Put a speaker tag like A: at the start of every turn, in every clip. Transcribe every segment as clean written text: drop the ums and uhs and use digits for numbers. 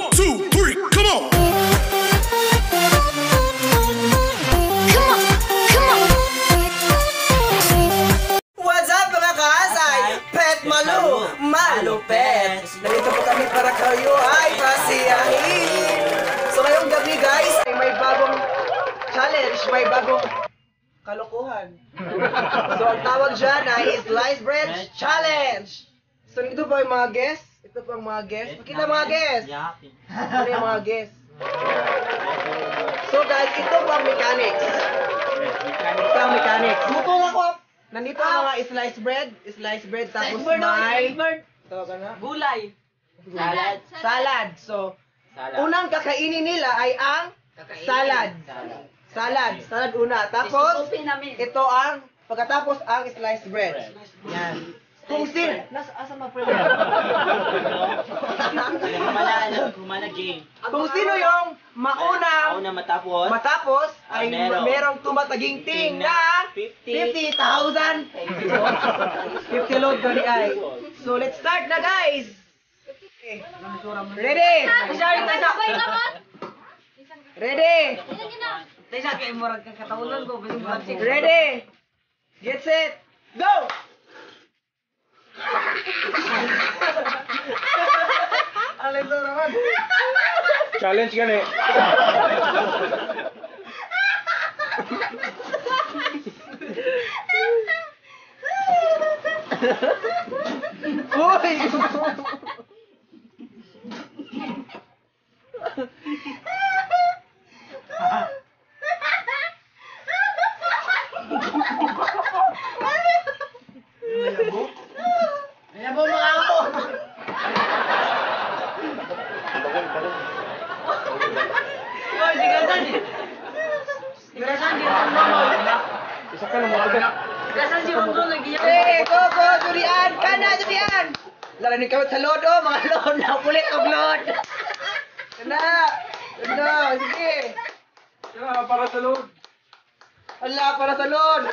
A: 2, 3, come on!
B: Come on, come on.
C: What's up, mga kaasay? Pet Malu, Malupet! Nandito po kami para kayo ay pasiyahin! So ngayong gabi, guys, ay may bagong challenge, may bagong kalokohan. So ang tawag dyan ay Slice Bread Challenge! So nandito po yung mga guests. Ito po ang mga guests. Pakita, mga guests! Ano yung mga guests? So guys, ito po ang mechanics. Ito ang mechanics. Nandito ang mga slice bread, tapos may tawag na?
D: Gulay.
C: Salad. Salad. So, unang kakainin nila ay ang salad. Salad. Salad una. Tapos, ito ang, pagkatapos ang sliced bread. Yan. Kung sin...
D: Nasa asa ma friend? Kumala, kumala game.
C: Kung sino yung maunang
D: Mauna matapos.
C: Matapos ay
D: Meron.
C: merong tumataginting na
D: 50.
C: 50,000 50 load gani ay. So let's start na, guys. Okay. Ready? Ready? Ready? Get set. Go! Alay to naman.
E: Challenge ka eh.
C: Uy!
D: Nilabo mga ako. Oy, sige san. Sige san di
E: Isa ka lang mga
D: Gasan si Ronron lagi.
C: Eh, go, go, durian! Kana, durian! Lalo ni kawat sa load, oh, mga load na kulit og load. Kana, kana, sige.
E: Kaya para sa load.
C: Ala, para sa load.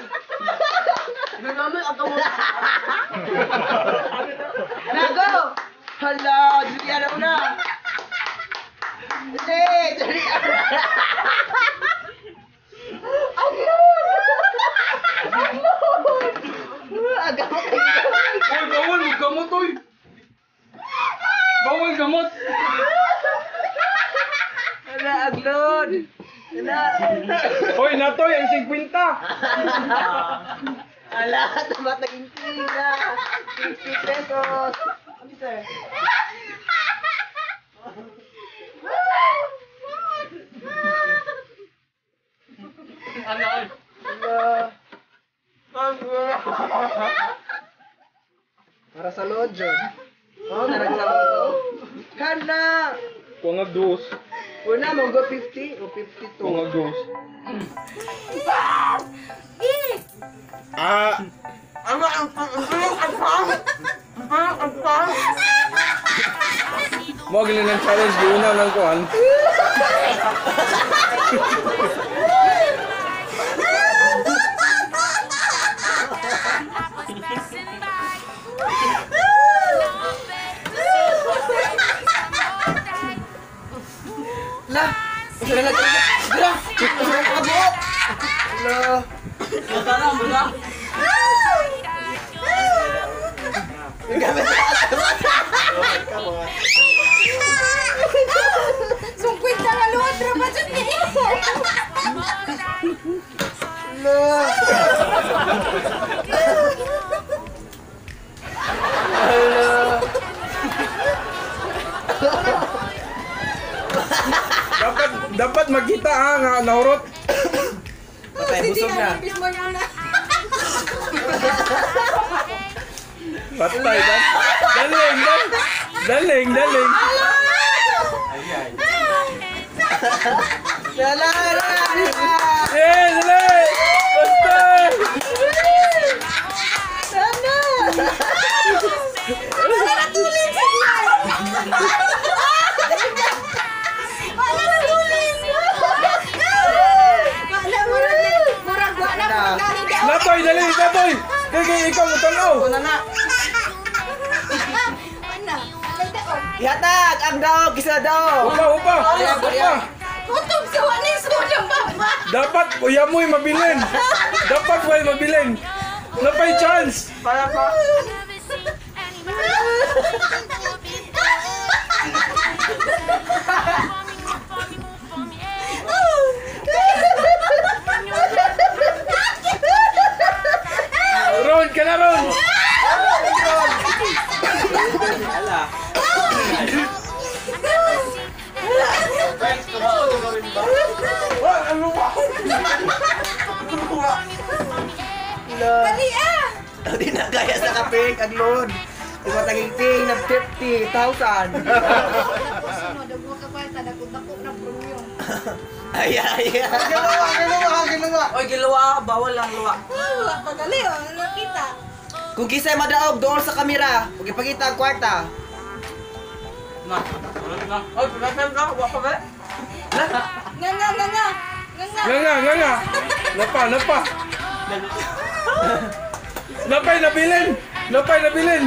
C: Na, go! Hala, durian na una. Sige, durian. Ang load! Ang load! Aga mo kayo.
E: Uy, bawal gamot, uy. Bawal gamot.
C: Ala, aglod. Ala.
E: Uy, natoy ang 50.
C: Ala, tamat naging tinga. 60 pesos. Ano, sir? Ala. Para sa load, John. Oh, narag sa load. Kana!
E: Kuha nga dos.
C: Una, mo go 50 o 52.
E: Kuha nga dos. Ah. Mo gini ng challenge giuna ng kuan.
C: La! Usa na lang. Gra! Usa na lang buot. La.
D: Tara mo na.
B: Sungkwit na nga luwad, ra ba dyan eh?
C: La. Ala.
E: Dapat dapat makita ha nga nahurot.
C: Patay, busog na.
E: Patay dan. Daling, daling. Daling, daling.
C: La la la.
E: Eh, dali. Basta.
C: Sana.
B: Wala na tulin sa diyan. Wala na tulin. Wala, murag murag wala murag nani daw.
E: Natoy, dali, natoy. Kay kay ikaw mo tan-aw.
C: Una na.
B: Ana, alay daw.
C: Ihatag ang daog, isa daog.
E: Upa, upa. Upa.
B: Kutob sa wala yung sulang mama.
E: Dapat uya mo'y mabilin. Dapat way mabilin. Napay chance.
D: Para pa.
E: Ron ka na ron.
D: Ala.
E: Wah, ano ba?
B: Dali ah!
C: Di na kaya sa kaping ang load. Iba taging ting ng 50,000.
B: Sunod, ang mga kapalta, dako-dako na premyo.
C: Ay, ay, ay.
D: Giluwa, giluwa, giluwa. Oy, giluwa. Bawal lang luwa.
B: Ah, wala pa gali oh, nakita.
C: Kung kisay madaog, doon sa kamera. Huwag ipakita ang kwarta.
D: Na. Na. Oy, pinasal ka. Wa pa ba?
B: Nga nga nga nga. Nga nga.
E: Nga nga, nga nga. Napa, napa. Napay nabilin. Napay nabilin.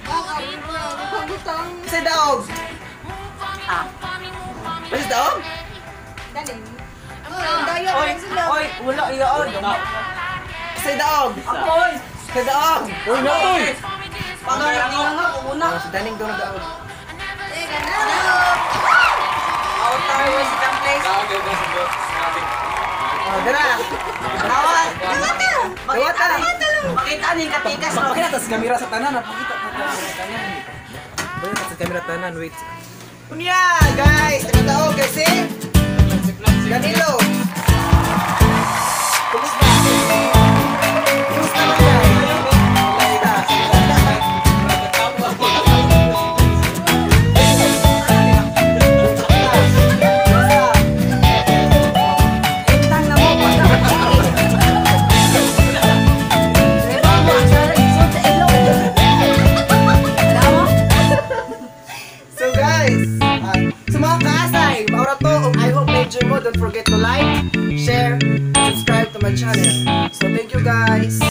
B: Ah, pagutang.
C: Kisay daog.
D: Ah.
C: Kisay daog?
B: Dali. Oh, daya
D: Oy,
B: lang sila.
D: oy, wala iyaon.
C: Kisay daog.
D: Ako, oy.
C: Kisay daog.
E: Uy, natoy.
D: Pagay nga una.
C: Oh, si Daning doon ang daog.
B: Teka na.
D: Out tayo sa second place.
C: Oh, dara.
D: Awat.
B: Dawata.
C: Dawata.
D: Makita ni katikas.
C: Pakita tas kamera sa tanan, pakita ta sa tanan. Pakita sa kamera tanan, wait. Unya, guys, nakataog kasi Danilo. Kumusta? Kumusta man guys? Kumusta? Kumusta?
D: Intang na mo.
C: So guys, sa mga kaasay, maura to, ug I hope na-enjoy mo. Don't forget to like, share, and subscribe to my channel. So thank you guys.